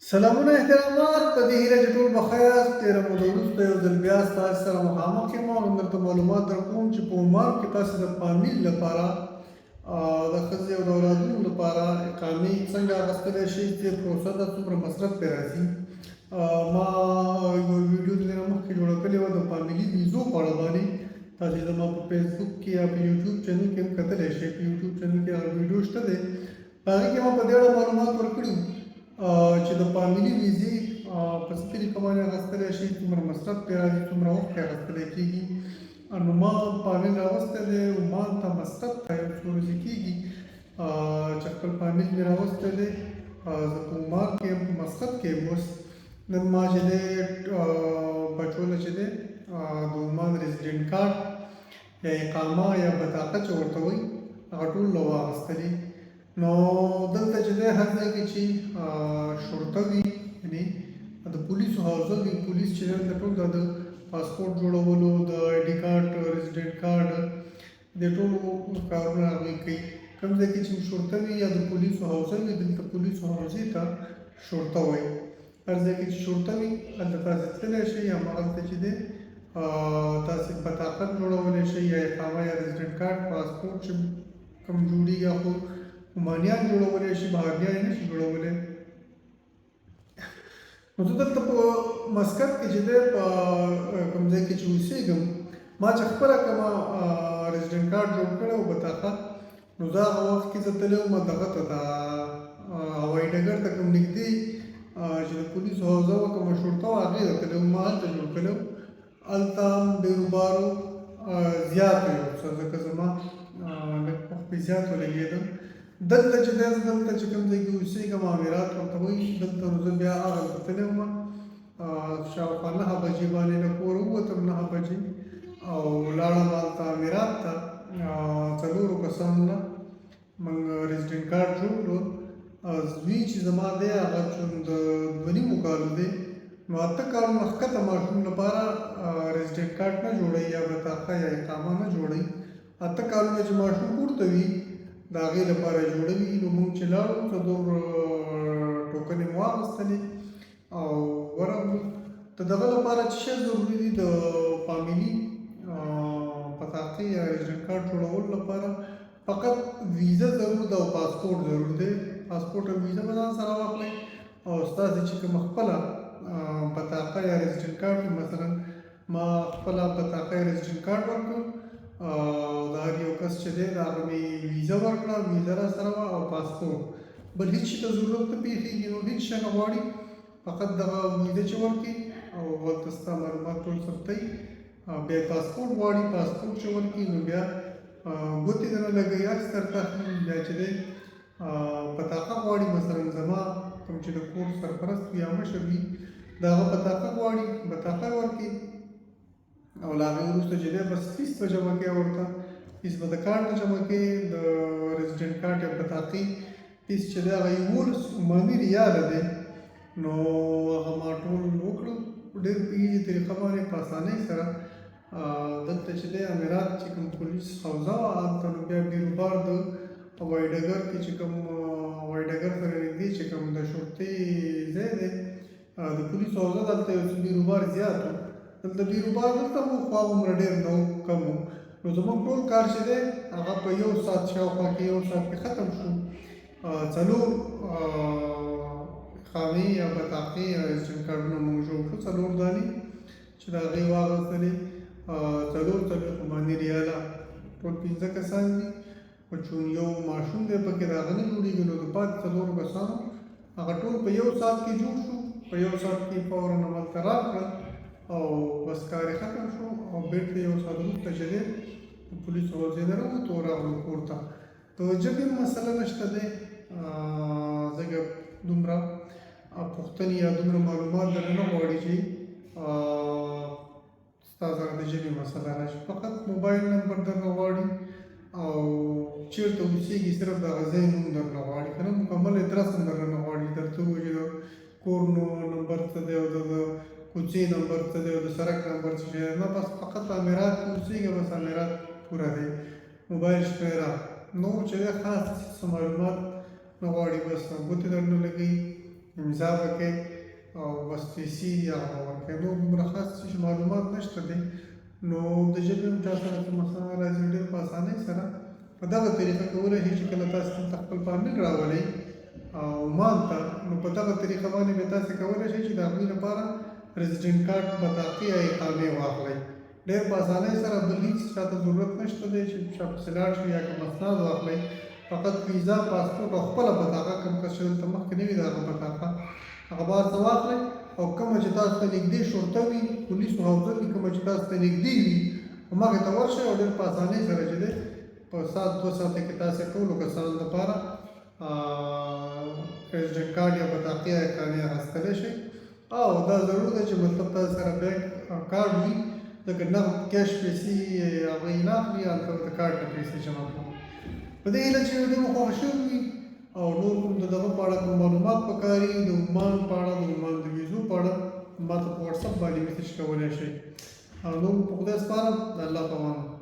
سلامونه احترامات، په دې هیله چې ټول به ښه یاست. ډېره موده وروسته یو ځل بیا ستاسو سره مخامخ یم او نن درته معلومات درکوم چې په عمان کې تاسو د فامیل لپاره، د ښځې او د اولادونو لپاره اقامې څنګه اخیستلی شئ، څه پروسه ده، څومره مصرف پرې راځي. ما یوه ویډیو د دې نه مخکې جوړه کړې وه د فامیلي ویزو په اړه باندې. تاسو زما په فیسبوک کې یا په یوټیوب چینل کې هم کتلی شئ. په یوټیوب چینل کې هغه ویډیو شته دی، په هغې کې ما په دې اړه معلومات ورکړي چې د فامیلي ویزې په څه طریقه باندې اخیستلی شي، څومره مصرف پرې راځي، څومره وخت کې اخیستلی کېږي. نو ما فامیل راوستی دی عمان ته، مسقط ته. یو څو ورځې کېږي چې خپل فامیل مې راوستی دی. زه په عمان کې یم، په مسقط کې یم اوس. نن ما چې دی بچو له چې دی د عمان ریزیډنټ کارت یا اقامه یا بطاقه چې ورته وایي، هغه ټول له واخیستلې. نو دلته چې دی هر ځای کې چې شرطه وي، یعنې د پولیسو حوزه وي، پولیس چې دی ټول د پاسپورټ جوړولو، د آی ډي کارت، ریزیډنټ کارت، د ټولو کارونه هغوی کوي. کوم ځای کې چې شرطه وي یا د پولیسو حوزه وي، دلته پولیسو حوزې ته شرطه وایي. هر ځای کې چې شرطه وي، هلته تاسې تللی شئ. هماغلته چې دی تاسې بطاقه جوړولی شئ یا اقامه یا ریزیډنټ کارت، پاسپورټ چې کوم جوړیږي، خو عمانیان جوړولی شي، بهرنیان یې نشي جوړولی. نو زه دلته په مسقط کې چې دی په کوم ځای کې چې اوسېږم، ما چې خپله کومه ریزیډنټ کارت جوړ کړی و، بطاقه، نو زه هغه وخت کې زه تللی وم دغه ته، د هوایي ډګر ته کوم نږدې چې د پولیسو حوزه وه، کومه شرطه وه، هغې ته تللی وم. ما هلته جوړ کړی و. هلته هم بیروبار و زیات و یو څه، ځکه زما لږ وخت پرې زیات ولګېده. دلته چې دی، زه دلته چې کوم ځای کې اوسېږم، امیرات ورته وایي دلته، نو زه بیا هغلته تللی وم. شاوخوا 9 بجې باندې له کوره ووتم، 9 بجې، او لاړم هلته امیرات ته. څلورو کسانو نه موږ ریزیډنټ کارت جوړ کړو. زوی چې زما دی، هغه چون د 2.5 کالو دی، نو 8 کالو نه ښکته ماشوم لپاره ریزیډنټ کارت نه جوړوي یا بطاقه یا اقامه نه جوړوي. 8 کالونه چې ماشوم پورته وي، د هغې لپاره جوړوي. نو موږ چې لاړو، څلور ټوکنې مو واخیستلې او ورغلو. د دغه لپاره چې شی ضروري دي، د فامیلي بطاقې یا ریزیډنټ کارت جوړولو لپاره فقط ویزه ضرور ده او پاسپورت ضرور دی. پاسپورت او ویزه به ځان سره واخلئ او ستاسې چې کومه خپله بطاقه یا ریزیډنټ کارت وي، مثلا ما خپله بطاقه یا ریزیډنټ کارت ورکړ او د هر یو کس چې دی د هغه مې ویزه ورکړه، ویزه را سره وه او پاسپورت، بل هیڅ شي ته ضرورت نه پېښېږي. نو هیڅ شی نه غواړي، فقط دغه ویزه چې ورکړي او هلته ستا معلومات ټول ثبتوي. بیا پاسپورت غواړي، پاسپورت چې ورکړي، نو بیا ګوتې درنه لګوي، عکس درته اخلي. بیا چې دی بطاقه غواړي، مثلا زما کوم چې د کور سرپرست وي یا مشر وي، د هغه بطاقه غواړي، بطاقه ورکړي او له هغې وروسته چې دی بس فیس به جمع کوي ورته. فیس به د کارت نه جمع کوي. د ریزیډنټ کارت یا بطاقې فیس چې دی، هغه 11 عماني ریاله دی. نو هغه ما ټول وکړو ډېر په ایزي طریقه باندې، په اسانۍ سره. دلته چې دی امیرات چې کوم پولیس حوزه وه، هلته نو بیا بیروبار د هوایي ډګر کې چې کوم هوایي ډګر سره نږدې چې کوم د شرطې ځای دی، د پولیسو حوزه، دلته یو څه بیروبار زیات و. دلته بیروبار دلته هم و، خو هغومره ډېر نه و، کم و. نو زموږ ټول کار چې دی، هغه په یو ساعت شاوخوا کې، یو ساعت کې ختم شو. څلور اقامې یا بطاقې یا ریزیډنټ کارډونه موږ جوړ کړو، څلور دانې چې د هغې واخیستلې، 44 عماني ریاله. ټول پنځه کسان دي، خو چون یو ماشوم دی پکې، د هغه نه جوړېږي، نو د پاتې څلورو کسانو هغه ټول په یو ساعت کې جوړ شو. په یو ساعت کې فورا هملته راکړل او بس کار یې ختم شو. او بېرته یو ساعت وروسته چې دی د پولیسو حوزې نه راووتو، راغلو کور ته. د ژبې مسله نشته دی، ځکه دومره پوښتنې یا دومره معلومات درنه نه غواړي چې ستا سره د ژبې مسله راشي. فقط موبایل نمبر درنه غواړي او چېرته اوسېږي، صرف د هغه ځای نوم درنه غواړي، که نه مکمل ادرس هم درنه نه غواړي. درته ووایي چې د کور نو نمبر څه دی او د کوڅې نمبر څه دی او د سړک نمبر څه دی، نه، بس فقط امیرات کې اوسېږي، بس امیرات پوره دی، موبایل شمېره. نور چې دی خاص څه معلومات نه غواړي، بس ګوتې درنه لګوي. امضا به کوې او بس پیسې دي هغه به ورکوې. نور دومره خاص څه معلومات نشته دی. نو د ژبې هم چا سره څه مسله نه راځي، ډېر په اسانۍ سره په دغه طریقه کولی شئ چې کله تاسو دلته خپل فامیل راولئ او عمان ته، نو په دغه طریقه باندې بیا تاسو کولی شئ چې د هغوی لپاره ریزیډنټ کارت، بطاقې یا اقامې واخلئ ډېر په اسانۍ سره. بل هیڅ چاته ضرورت نشته دی چې چا پسې لاړ شئ یا کوم اسناد واخلئ. فقط ویزا، پاسپورټ او خپله بطاقه، کوم کس چې دلته مخکې نه وي د هغه بطاقه، هغه به هر څه واخلئ او کومه چې تاسو ته نږدې شرطه وي، پولیسو حوزه وي، کومه چې تاسو ته نږدې وي، هماغې ته ورشئ او ډېر په اسانۍ سره چې دی په ساعت دوه ساعته کې تاسې ټولو کسانو لپاره ریزیډنټ کارت یا بطاقې یا اقامې اخیستلی شئ. او دا ضرور ده چې مطلب تاسو سره بانک کارت وي، ځکه نغد کیش پیسې هغوی نه اخلي، هلته د کارت نه پیسې جمع کوي. په دې هیله چې ویډیو مو خوښه شوې وي او نور کوم د دغه په اړه کوم معلومات پکاري، د عمان په اړه، د عمان د ویزو په اړه، ما ته په واتساپ باندې میسج کولی شئ. او نور په خدای سپارم، د الله په امان.